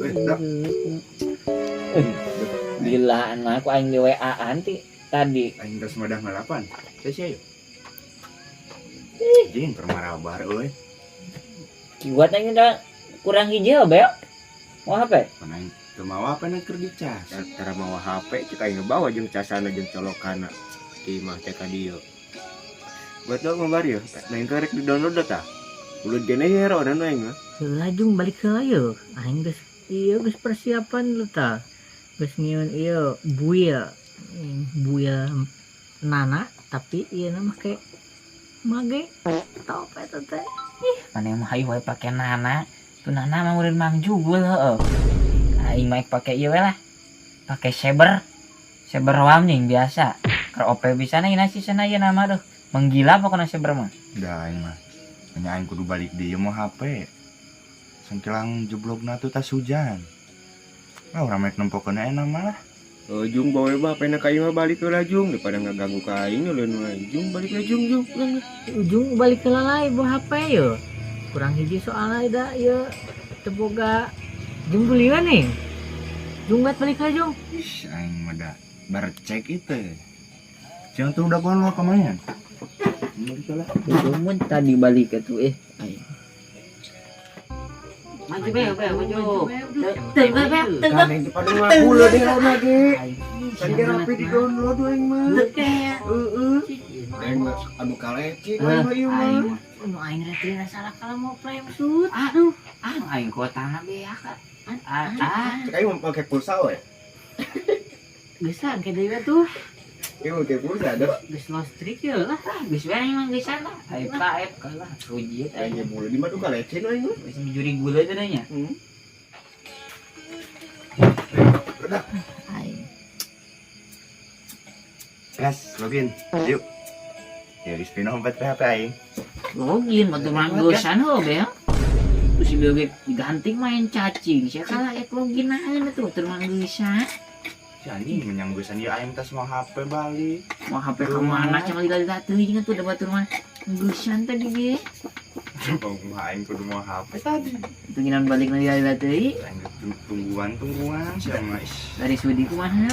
Eh, dak. Gilaan mah aku aing di WA-an ti tadi. Aing geus madang ngalapan. Saya sih ayo. Jing keur marabar euy. Kiwat aing udah kurang hijau beo. Mau HP? Pan aing teu mawa apa na keur dicas. Tara mawa HP cik aing ngebawa jeung casana jeung colokana. Di imah teh ka dieu. Buat lo mabar ya, nah itu rek di download tah. Ulut gene hero dan aing mah. Heula jung balik heula yeuh. Aing geus ieu geus persiapan lu tah. Geus ngieun ieu buil. Buil nana tapi ieu na make mage top eta teh. Mana mah hayu wae pake nana. Tu nana mah murid Mang Jugul heueuh. Aing mah pake ieu we lah. Pake saber. Saber roam jeung biasa. Keur OP bisa na nasi sana ieu nama duh. Menggila pokona saber mah. Dah aing mah. Nya aing kudu balik deui mau HP. Sangkilang jeblogna tuh tas hujan. Ah urang mah nempokeun enak malah. Jung bawa mah HP na ka imah balik heula jung daripada ngaganggu ka aing leuleun wae. Jung balik heula jung jung. Ulang lah. Ujung balik heula lae bawa HP yeuh. Kurang hiji soalna da ieu teu boga jeung bulian nih. Jung bat balik heula jung. Ih, aing mah da barcek itu. Jangan tuh udah gua lu kemarin. Balik heula. Mun tadi balik ke tuh aing. Maju beo beo maju. Teu beo teu. Kan yang pada ngapula deh lo lagi. Kan ge rapi di download aing mah. Heeh. Aing mah anu kalecik aing mah ieu mah. Aing mah. Nu aing retina salah kalau mau frame shoot. Aduh, ah aing kotana beak. Ah, ah. Cek aing mau pakai pulsa we. Geus lah engke deui tuh. Ieu make pulsa dah. Geus lost streak ye lah. Geus we aing mah geus lah. Aing taep kalah ruji eta. Aing ge bule di mah duka lecin aing mah. Geus juri gula teh nya. Aing. Gas, login. Yuk. Ya di spin 4 HP aing. Login batu manggusan ho beo. Terus si beo ge diganti main cacing. Sia kalah ek login naon atuh teu manggusan. Si anjing menyanggusan ieu aing tas mau HP balik. Mau HP ka mana cuma lila-lila teuing atuh da batur mah. Manggusan tadi ge. Bang aing kudu mau HP tadi. Tunginan balik lila-lila teuing. Aing tungguan tungguan sia mah. Ih. Dari sudi kumaha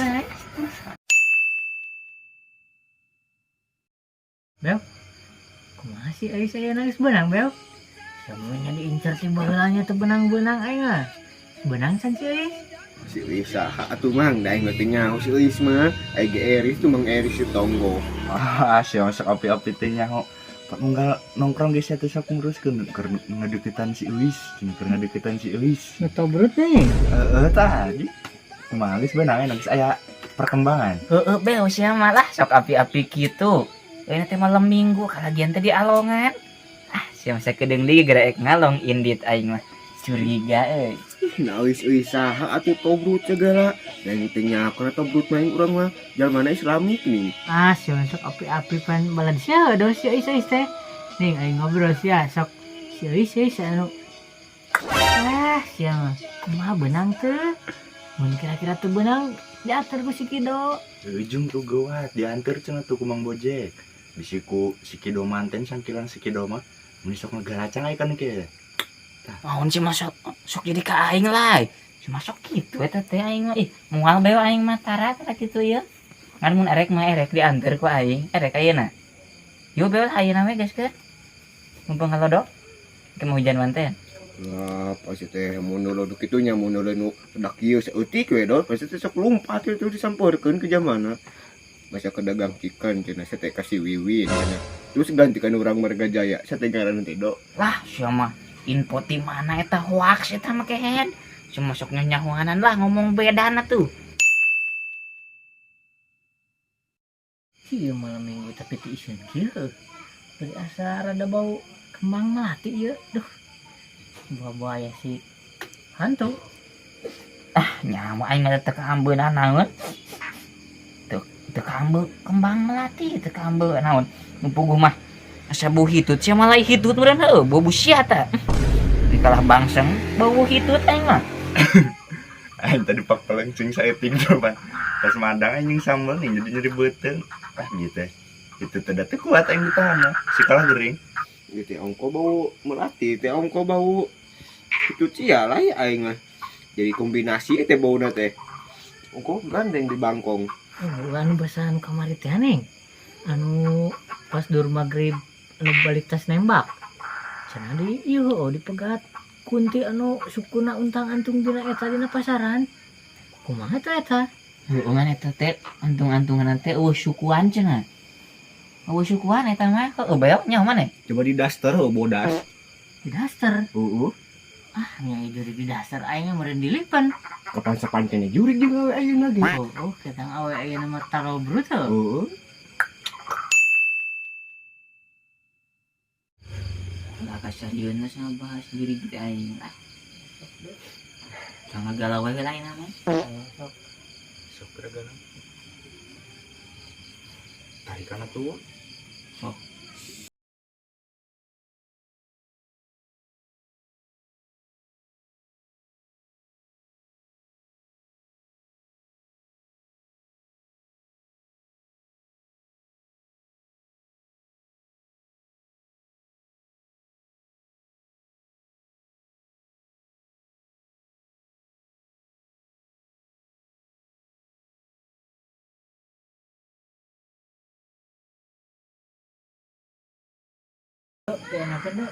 we? Kumaha sih aing saya nangis benang beo. Semuanya diincar ti baheulanya teu benang-benang aing ah. Benang san si euy. Si Euis saha atuh mang da aing mah teu nyaho si Euis mah. Aing ge Eris tuh Mang Eris si tonggo. Ah, sia sok api-api teh nyaho. Pak unggal nongkrong geus atuh sok nguruskeun keur ngadeukeutan si Euis, keur ngadeukeutan si Euis. Ngetobrut nih. Heeh tadi. Kumaha geus beunang geus aya perkembangan. Heeh beo sia mah lah sok api-api kitu. Euy teh malam minggu kalagian teh di alongan. Ah, sia mah sakedeung deui gara ek ngalong indit aing mah. Curiga euy. Nah Euis Euis saha atuh tobrut segala. Da aing teu nyaho kana tobrut mah aing urang mah jalmana Islamik nih. Ah, sia sok api-api pan balad sia do si Euis Euis teh. Ning aing ngobrol sia sok si Euis Euis anu. Ah, sia mah kumaha benang teu? Mun kira-kira teu benang diatur ku si Kido. Ujung tuh geuat diantar cenah tuh ku Mang Bojek. Bisi ku si Kido manten sangkilang si Kido mah mun sok ngegaracang aya kan ke. Naon sih masuk sok jadi ka aing lah. Si masuk kitu eta teh aing mah ih moal beo aing mah tara tara kitu ieu. Ngan mun erek mah erek diantar ku aing, erek ayeuna. Yo beo ayeuna we geus ke. Mumpung ngalodok. Ke mau hujan manten. Lah pasti teh mun lodok kitu nya mun nu dak kieu saeutik we do pasti teh sok lumpat itu disampeurkeun ke jamana. Masa ke dagang chicken cenah sia teh kasih wiwin cenah. Terus gantikan urang Marga Jaya sia teh ngaranna teh do. Lah sia mah info ti mana eta hoax eta mah kehen. Cuma sok nyahuanan lah ngomong bedana tuh. Ieu malam minggu tapi ti iseun kieu. Beri asa rada bau kembang melati ieu. Duh. Buah-buah si hantu. Ah, nyawa aing mah teu kaambeuna naon. Teu teu kaambe kembang melati, teu kaambe naon. Nu puguh mah asa bau hitut sia mah lain hitut meureun heueuh, bau sia ta. Di kalah bangseng bau hitut aing mah. Aing tadi pak pelencing saeutik tuh pan. Tas madang anjing sambel nih jadi nyeri beuteung. Ah gitu. Itu teh da teu kuat aing ditahan mah. Si kalah gering. Ieu teh ongko bau melati, teh ongko bau itu cia lah ya aing mah. Jadi kombinasi teh bauna teh. Ongko gandeng di bangkong. Oh, anu bahasan kamari teh neng. Anu pas dur maghrib anu balik tas nembak. Cenah di ieu oh dipegat kunti anu sukuna untang-antung dina eta dina pasaran. Kumaha teh eta? Heueuh eta teh antung-antungan teh eueuh sukuan cenah. Eueuh sukuan eta mah heueuh beok nya maneh. Coba di daster heuh bodas. Di daster. Heeh. Ah, nya jurig di daster aing meureun dilipen. Kapan sapancana jurig jeung awe ayeuna ge. Oh, oh, ketang awe ayeuna mah taro bruto. Heeh. Lah kasarieuna sama bahas jurig teh aing lah. Jangan galau we lain mah. Sok geura tarikan atuh. Sok. Teh enakeun deh.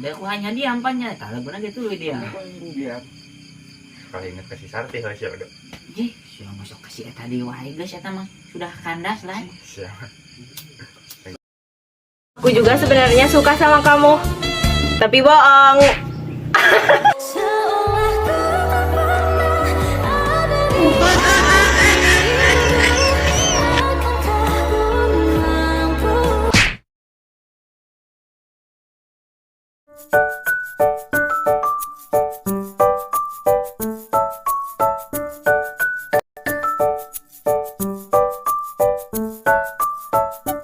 Udah aku hanya diam pannya, tah laguna gitu dia. Dia kali inget kasih Sarti lah siapa udah. Jih, siapa masuk kasih eta deui wae geus eta mah sudah kandas lah. Siapa? Aku juga sebenarnya suka sama kamu, tapi bohong. Seolah ku tak pernah ada di sini. Akankah ku mampu?